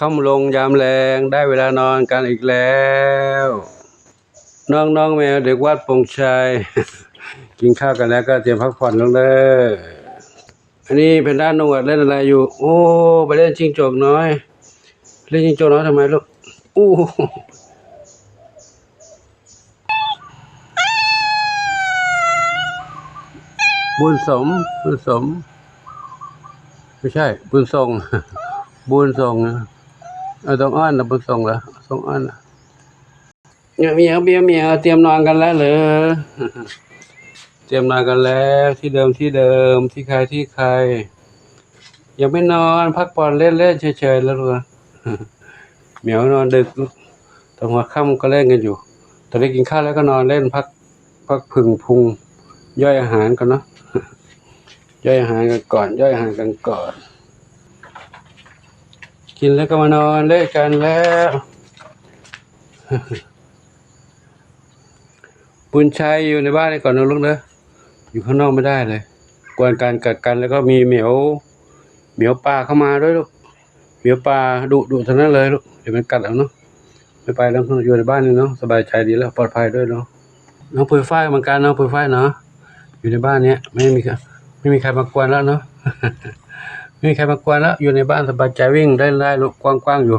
ຄ່ຳລົງຍາມແລງ ໄດ້ເວລານອນກັນອີກແລ້ວ ນ້ອງໆແມວເດັກວັດໂປ່ງໄຊ ກິນຂ້າວກັນແລ້ວກໍຕຽມພັກຜ່ອນລົງເດີ. ອັນນີ້ແພນດ້າໜວດເລ່ນອະໄລຢູ່? ໂອ້ ໄປເລ່ນຈິ້ງຈົກນ້ອຍ. ເລ່ນຈິ້ງຈົກນ້ອຍທຳໄມລູກ? ໂອ້ ບຸນສົມ ບຸນສົມ ບໍ່ໃຊ່ ບຸນສົ່ງ ບຸນສົ່ງ. ເອີ ຕ້ອງອ້ອນນະ ບຸນສົ່ງລະ ຕ້ອງອ້ອນນະ. ເໝຍວ ເໝຍວ ເໝຍວ ຕຽມນອນກັນແລ້ວເລີ? ຕຽມນອນກັນແລ້ວ ທີ່ເດີມ ທີ່ເດີມ ທີ່ໃຄ ທີ່ໃຄ. ຍັງໄມ່ນອນ ພັກຜ່ອນເລ່ນໆເສີຍໆແລ້ວລູກ. ເໝຍວນອນດຶກ ຕອນຫົວຄ່ຳກໍເລ່ນກັນຢູ່. ຕອນນີ້ກິນຂ້າວແລ້ວກໍນອນເລ່ນ ພັກ ພັກຜຶງພຸງ ຍ່ອຍອາຫານກ່ອນເນາະ ຍ່ອຍອາຫານກັນກ່ອນ ຍ່ອຍອາຫານກັນກ່ອນ. ກິນແລ້ວກໍມານອນເລ່ນກັນແລ້ວ. ບຸນໄຊຢູ່ໃນບ້ານນີ້ກ່ອນນະລູກເດີ ຢູ່ຂ້າງນອກໄມ່ໄດ້ເລີຍ ກວນການກັກກັນ. ແລ້ວກໍມີເໝວ ເໝວປ່າເຂົ້າມາດ້ວຍລູກ ເໝວປ່າດຸໆທັງນັ້ນເລີຍລູກ ດຽວມັນກັດເອົາເນາະ. ໄປໆ ແລ້ວຢູ່ໃນບ້ານນີ້ເນາະ ສະບາຍໃຈດີແລ້ວ ປອດໄພດ້ວຍເນາະ. ນ້ອງປຸຍຝ້າຍເໝືອນກັນ ນ້ອງປຸຍຝ້າຍເນາະ ຢູ່ໃນບ້ານເນີ້ຍ ໄມ່ມີ ໄມ່ມີໃຄມາກວນແລ້ວເນາະ ໄມ່ມີໃຄມາກວນແລ້ວ ຢູ່ໃນບ້ານສະບາຍໃຈ ວິ່ງໄດ້ ໄດ້ລູກ ກວ້າງໆຢູ່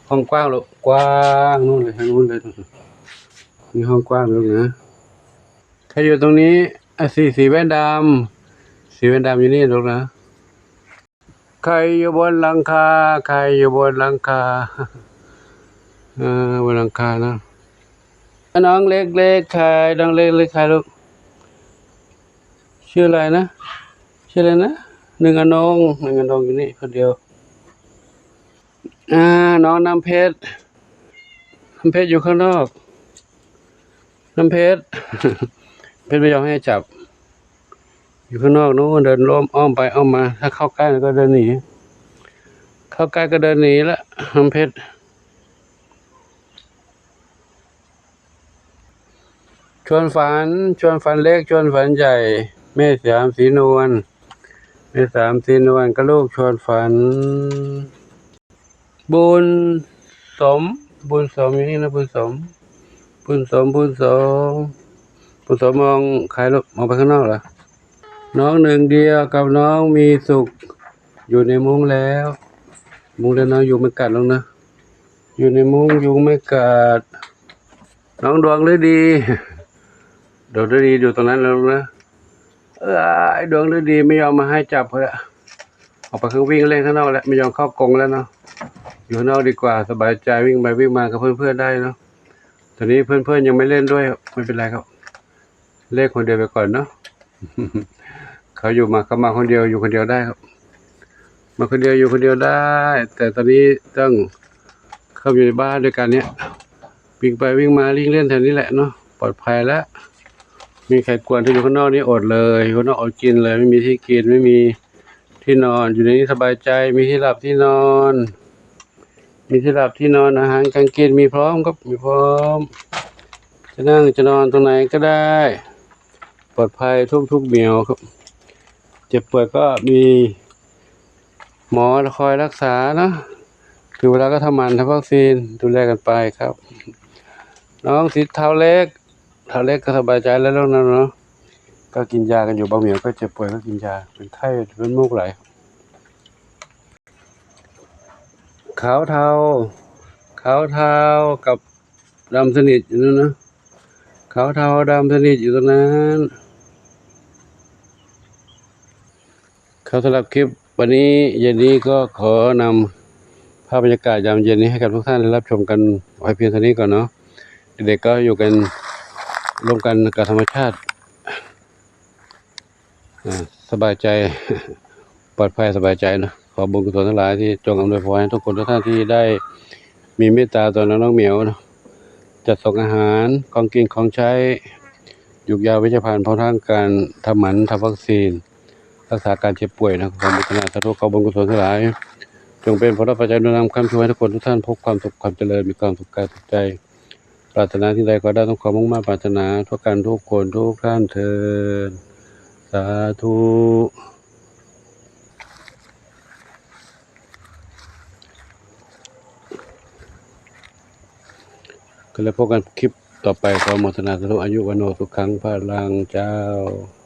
ຫ້ອງກວ້າງລູກ ກວ້າງ ນູ້ນເລີຍ ທາງນູ້ນເລີຍ ມີຫ້ອງກວ້າງລູກນະ. ໃຄຢູ່ຕົງນີ້ ອາ ສີ ສີແວ່ນດຳ ສີແວ່ນດຳຢູ່ນີ້ລູກນະ. ໃຄຢູ່ບົນຫຼັງຄາ ໃຄຢູ່ບົນຫຼັງຄາ ເອີ ບົນຫຼັງຄາເນາະ. ນ້ອງເລັກໆ ໃຄ ນ້ອງເລັກໆ ໃຄລູກ ຊື່ອະໄລນະ ຊື່ອະໄລນະ? ໜຶ່ງອະນົງ ໜຶ່ງອະນົງຢູ່ນີ້ຄົນດຽວ. ອາ ນ້ອງນ້ຳເພັດ ນ້ຳເພັດຢູ່ຂ້າງນອກ ນ້ຳເພັດ ເພັດບໍ່ຍອມໃຫ້ຈັບ ຢູ່ຂ້າງນອກໂນ້ນ ເດີນອ້ອມ ອ້ອມໄປອ້ອມມາ ຖ້າເຂົ້າໃກ້ກໍເດີນໜີ ເຂົ້າໃກ້ກໍເດີນໜີລະ ນ້ຳເພັດ. ຊວນຝັນ ຊວນຝັນເລັກ ຊວນຝັນໃຫຍ່ ແມ່ສາມສີນວນ ແມ່ສາມສີນວນກັບລູກຊວນຝັນ. ບຸນສົມ ບຸນສົມຢູ່ນີ້ນະ ບຸນສົມ ບຸນສົມ ບຸນສົມ ບຸນສົມ ມອງໃຄລູກ ມອງໄປຂ້າງນອກລະ. ນ້ອງໜຶ່ງດຽວກັບນ້ອງມີສຸກ ຢູ່ໃນມຸ້ງແລ້ວ ມຸ້ງແລ້ວ ນ້ອງຍຸງໄມ່ກັດລູກນະ ຢູ່ໃນມຸ້ງຍຸງໄມ່ກັດ. ນ້ອງດວງລືດີ ດວງລືດີຢູ່ຕົງນັ້ນແລ້ວລູກນະ. ເອີຍ ດວງລືດີໄມ່ຍອມມາໃຫ້ຈັບເພິ່ນລະ ອອກໄປຂ້າງ ວິ່ງເລ່ນຂ້າງນອກແລ້ວ ໄມ່ຍອມເຂົ້າກົງແລ້ວເນາະ. ຢູ່ຂ້າງນອກດີກວ່າ ສະບາຍໃຈ ວິ່ງໄປວິ່ງມາກັບເພື່ອນໆໄດ້ເນາະ. ຕອນນີ້ເພື່ອນໆຍັງໄມ່ເລ່ນດ້ວຍ ໄມ່ເປັນໄລຄັບ ເລກຄົນດຽວໄປກ່ອນເນາະ. ເຂົາຢູ່ມາ ເຂົາມາຄົນດຽວ ຢູ່ຄົນດຽວໄດ້ຄັບ ມາຄົນດຽວ ຢູ່ຄົນດຽວໄດ້ ແຕ່ຕອນນີ້ຕ້ອງເຂົ້າຢູ່ໃນບ້ານດ້ວຍກັນເນຍ ວິ່ງໄປວິ່ງມາ ວິ່ງເລ່ນແຖວນີ້ແຫຼະເນາະ ປອດໄພລະ. ມີໃຄກວນ ທີ່ຢູ່ຂ້າງນອກນີ້ອົດເລີຍ ຢູ່ຂ້າງນອກອົດກິນເລີຍ ໄມ່ມີທີ່ກິນ ໄມ່ມີທີ່ນອນ ຢູ່ໃນນີ້ສະບາຍໃຈ ມີທີ່ຫຼັບທີ່ນອນ ມີທີ່ຫຼັບທີ່ນອນ ອາຫານການກິນມີພ້ອມຄັບ ມີພ້ອມ ຈະນັ່ງຈະນອນຕົງໃດກໍໄດ້ ປອດໄພທຸກໆແນວຄັບ. ເຈັບປ່ວຍກໍມີໝໍຄອຍລັກສາເນາະ ເຖິງເວລາກໍທຳໝັນທຳວັກຊີນ ດູແລກັນໄປຄັບ. ນ້ອງສິດທ້າວເລັກ ທ້າວເລັກກໍສະບາຍໃຈແລ້ວເນາະ ກໍກິນຢາກັນຢູ່ ບາງເໝີຍກໍເຈັບປ່ວຍກໍກິນຢາ ເປັນໄຂ້ເປັນມູກຫຼາຍ. ຂາວເທົາ ຂາວເທົາກັບດຳສະໜິດຢູ່ນັ້ນນະ ຂາວເທົາດຳສະໜິດຢູ່ຕົງນັ້ນ. ຄັບ ສຳລັບຄລິບວັນນີ້ ເຢັນນີ້ກໍຂໍນຳພາບບັນຍາກາດຍາມເຢັນນີ້ໃຫ້ກັບທຸກທ່ານໄດ້ຮັບຊົມກັນໄວ້ພຽງເທົ່ານີ້ກ່ອນເນາະ. ເດັກໆກໍຢູ່ກັນ ລົມກັນກັບທຳມະຊາດ ອາ ສະບາຍໃຈ ປອດໄພສະບາຍໃຈເນາະ. ຂໍບຸນກຸສົນທັງຫຼາຍທີ່ຈົ່ງອຳນວຍພອນໃຫ້ທຸກຄົນທຸກທ່ານທີ່ໄດ້ມີເມດຕາຕໍ່ນ້ອງໆແມວເນາະ ຈັດສົ່ງອາຫານ ຂອງກິນຂອງໃຊ້ ຢູກຢາເວດຊະພັນ ພ້ອມທັງການທຳໝັນທຳວັກຊີນ ຮັກສາການເຈັບປ່ວຍເນາະ. ຂໍອະນຸໂມທະນາສາທຸ ຂໍບຸນກຸສົນທັງຫຼາຍ ຈົ່ງເປັນຜົນປັດໄຈໜູນນຳຄ້ຳຊູໃຫ້ທຸກຄົນທຸກທ່ານພົບຄວາມສຸກຄວາມຈະເລີນ ມີຄວາມສຸກກາຍສຸກໃຈ ປາດຖະໜາສິ່ງໃດຂໍໄດ້ສົມຄວາມມຸ່ງມາດປາດຖະໜາ ທົ່ວກັນທຸກຄົນທຸກທ່ານເທີ້ນ ສາທຸ. ກໍແລ້ວ ພົບກັນຄລິບຕໍ່ໄປ. ຂໍອະນຸໂມທະນາສາທຸ ອາຍຸ ວັນໂນ ສຸຂັງ ພະລັງ ເຈົ້າ.